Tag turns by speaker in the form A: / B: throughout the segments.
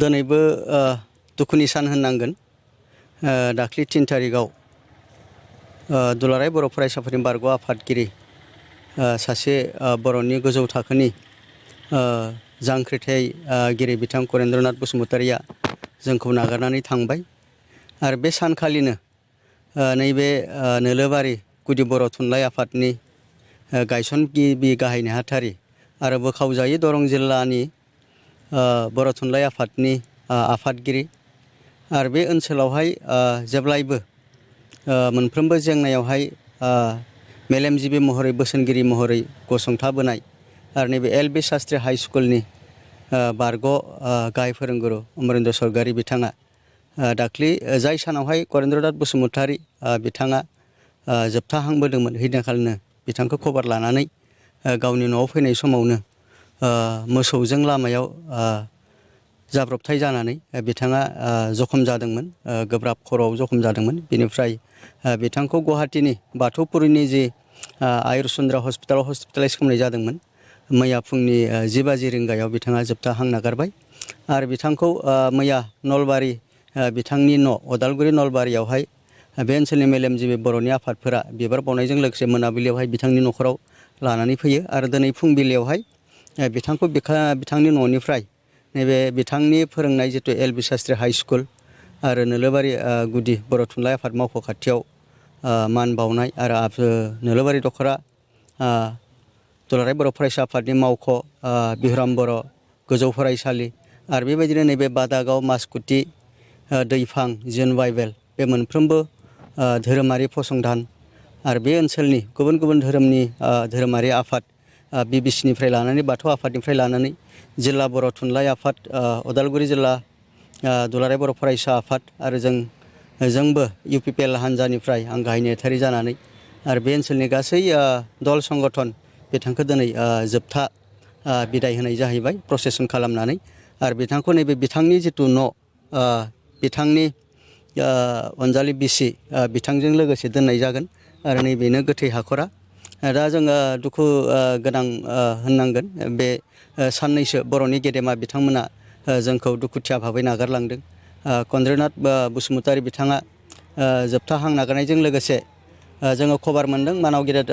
A: दिनैबो दुखुनि सान होननांगोन। दाख्लि 3 तारिखआव दुलाराय बर' फरायसाफोरनि बारग' आफादगिरि सासे बर'नि गोजौ थाखोनि जांख्रिथायगिरि बिथां खौरेन्द्रनाथ बसुमतारिया जोंखौ नागारनानै थांबाय। आरो बे सानखालिनो नैबे नोलोबारि गुदि बर' थुनलाइ आफादनि गायसनगिरि गाहाय नेहाथारि आरो बोखावजायै दरं जिल्लानि बर' थुनलाइ आफादनि आफादगिरि आरो बे ओनसोलावहाय जेब्लायबो मोनफ्रोमबो जेंनायावहाय मेलेमजिबि महरै बोसोनगिरि महरै गसंथाबोनाय आरो नैबे एल.बि. शास्त्री हाई स्कुलनि बारग' गाहाय फोरोंगुरु अमरेन्द्र सरगयारि बिथाङा दाख्लि जाय सानावहाय खौरेन्द्रनाथ बसुमतारि बिथाङा जोबथाहांबोदोंमोन हैदिनखालिनो बिथांखौ खबर लानानै गावनि न'आव फैनाय समावनो मोसौजों लामायाव जाब्रबथाय जानानै बिथाङा जखम जादोंमोन, गोब्राब खर'आव जखम जादोंमोन। बेनिफ्राय बिथांखौ गुवाहाटीनि बाथौपुरिनि जि आयुर्सुन्द्रा हस्पिटालाव हस्पिटालाइज खालामनाय जादोंमोन। मैया फुंनि 10 बाजि रिंगायाव बिथाङा जोबथाहां नागारबाय आरो बिथांखौ मैया नलबारि बिथांनि न' उदालगुरि नलबारियावहाय बे ओनसोलनि मेलेमजिबि बर'नि आफादफोरा बिबार बावनायजों लोगोसे मोनाबिलियावहाय बिथांनि न'खराव लानानै फैयो आरो दिनै फुंबिलियावहाय बिथांखौ बिथांनि न'निफ्राय नैबे बिथांनि फोरोंनाय जितु एल.बि. शास्त्री हाई स्कुल आरो नोलोबारि गुदि बर' थुनलाइ आफाद मावख' खाथियाव मान बावनाय आरो नोलोबारि दख'रा दुलाराय बर' फरायसा आफादनि मावख' बिहुराम बर' गोजौ फरायसालि आरो बेबायदिनो नैबे बादागाव मासकुटि दैफां जिन बाइबेल बे मोनफ्रोमबो धोरोमारि फसंथान आरो बे ओनसोलनि गुबुन गुबुन धोरोमनि धोरोमारि आफाद बिबिसिनिफ्राय लानानै बाथौ आफादनिफ्राय लानानै जिल्ला बर' थुनलाइ आफाद उदालगुरि जिल्ला दुलाराय बर' फरायसा आफाद आरो जोंबो UPPL हान्जानिफ्राय आं गाहाय नेहाथारि जानानै आरो बे ओनसोलनि गासै दल संगठन बिथांखौ दिनै जोबथा बिदाय होनाय जाहैबाय प्रसेसन खालामनानै आरो बिथांखौ नैबे बिथांनि जितु न' बिथांनि अनजालि बिसि बिथांजों लोगोसे दोननाय जागोन आरो नैबेनो गोथै हाखरा। दा जोङो दुखु गोनां होननांगोन बे साननैसो बर'नि गेदेमा बिथांमोना जोंखौ दुखुथिया भाबै नागारलांदों। खौरेन्द्रनाथ बसुमतारि बिथाङा जोबथाहां नागारनायजों लोगोसे जोङो खबर मोनदों मानाव गेदेर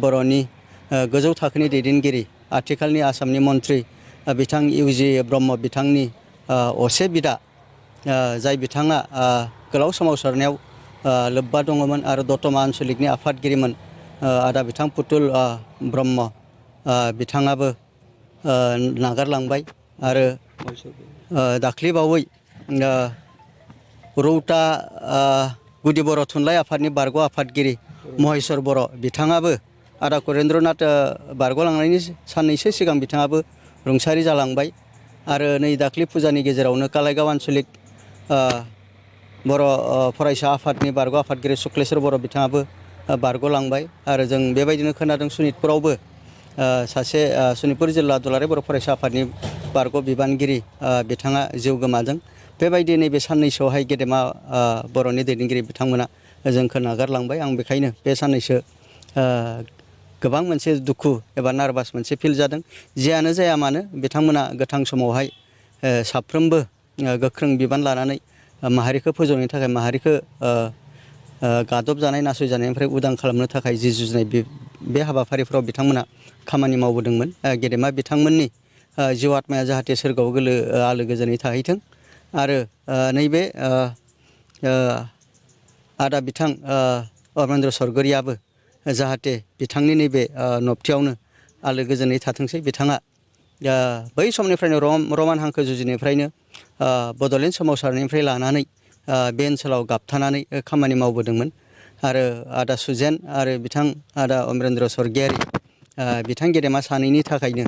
A: बर'नि गोजौ थाखोनि दैदेनगिरि आथिखालनि आसामनि मन्त्रि बिथां UG ब्रह्म बिथांनि असे बिदा जाय बिथाङा गोलाव सोमावसारनायाव लोब्बा दङमोन आरो दतमा आन्सलिकनि आफादगिरिमोन आदा बिथां पुतुल ब्रह्म बिथाङाबो नागारलांबाय आरो दाख्लिबावै रौता गुदि बर' थुनलाइ आफादनि बारग' आफादगिरि महेश्वर बर' बिथाङाबो आदा खौरेन्द्रनाथ बारग'लांनायनि साननैसो सिगां बिथाङाबो रुंसारि जालांबाय आरो नै दाख्लि फुजानि गेजेरावनो कालाइगाव आन्सलिक बर' फरायसा आफादनि बारग' आफादगिरि सुक्लेस्वर बर' बिथाङाबो बारग'लांबाय आरो जों बेबायदिनो खोनादों सनितपुरावबो सासे सनितपुर जिल्ला दुलाराय बर' फरायसा आफादनि बारग' बिबानगिरि बिथाङा जिउ गोमादों। बेबायदि नैबे साननैसोआवहाय गेदेमा बर'नि दैदेनगिरि बिथांमोना जोंखौ नागारलांबाय। आं बेखायनो बे साननैसो गोबां मोनसे दुखु एबा नार्भास मोनसे फिल जादों। जियानो जाया मानो बिथांमोना गोथां समावहाय साफ्रोमबो गोख्रों बिबान लानानै माहारिखौ फोजौनो थाखाय माहारिखौ गादब जानाय नासयजानायनिफ्राय उदां खालामनो थाखाय जि जुजिनाय बे हाबाफारिफ्राव बिथांमोना खामानि मावबोदोंमोन। गेदेमा बिथांमोननि जिउ आत्माया जाहाथे सोरगोआव आलो गोजोनै थाहैथों आरो नैबे आदा बिथां अमरेन्द्र सरगयारियाबो जाहाथे बिथांनि नैबे नबथियावनो आलो गोजोनै थाथोंसै। बिथाङा बै समनिफ्रायनो रमान हांखो जुजिनिफ्रायनो बड'लेण्ड सोमावसारनायनिफ्राय लानानै बे ओनसोलाव गाबथानानै खामानि मावबोदोंमोन आरो आदा सुजेन आरो बिथां आदा अमरेन्द्र सरगयारि बिथां गेदेमा सानैनि थाखायनो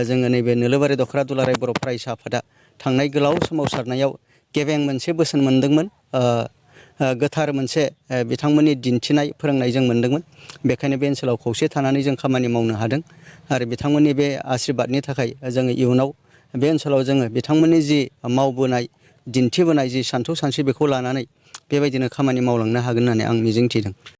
A: जोङो नैबे नोलोबारि दख'रा दुलाराय बर' फरायसा आफादा थांनाय गोलाव सोमावसारनायाव गेबें मोनसे बोसोन मोनदोंमोन, गोथार मोनसे बिथांमोननि दिन्थिनाय फोरोंनाय जों मोनदोंमोन। बेखायनो बे ओनसोलाव खौसे थानानै जों खामानि मावनो हादों आरो बिथांमोननि बे आशीर्बादनि थाखाय जोङो इयुनाव बे ओनसोलाव जोङो बिथांमोननि जि मावबोनाय दिन्थिबोनाय जि सान्थौ सानस्रि बेखौ लानानै बेबायदिनो खामानि मावलांनो हागोन होननानै आं मिजिंथिदों।